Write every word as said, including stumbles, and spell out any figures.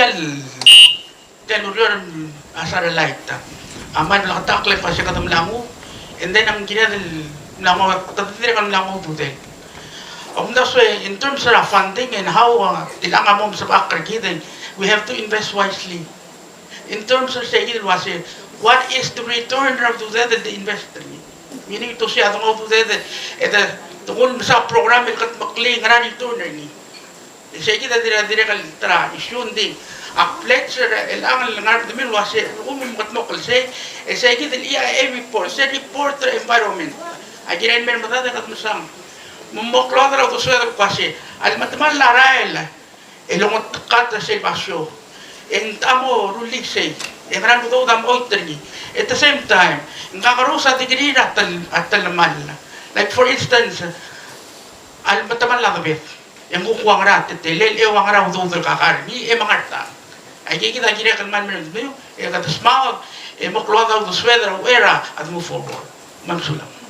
el, tia el ureor a satellite a kmal bleketakl el kmo se kede mla nguu, and then a kired el mla nguu, kede dirrek el mla nguu a ududel. Omdasu e, in terms er a funding and how, uh, tiang a mo mesebechakl er kid, we have to invest wisely. In terms er se kid el uase, what is the return er a ududed el de invest er ngii? Meaning to say, a de nguu a ududed e de, de kuk mesa program el kede meklii ngera return er ngii. E se kid a dirrek, dirrek el ta er a issue ng di a pledge er chelechang el ngar er a demir el uase, kuk mo mekedmokl sei, e se kid el E I A report, se report er a environment. A kirel el mer medad e kede mesang. Me mo klou a uldesued el kmo se, a lemetemall a rael el ongetekat er sel basio, e ng mo rullii sei, e ngera el udoud a mo oit er ngii. At the same time, ng kakerous a degree er a tel-, a telemall. Like for instance, a lemetemall a debed, e ng kuk ua ngera a teletelel, e ua ngera a udoud el kakar er ngii, e me ngar er a tang. Aike kid a kirek el kmal mereng, e kede smaod, e mo klou a uldesued er a uchei er a de move forward. Me mesulang.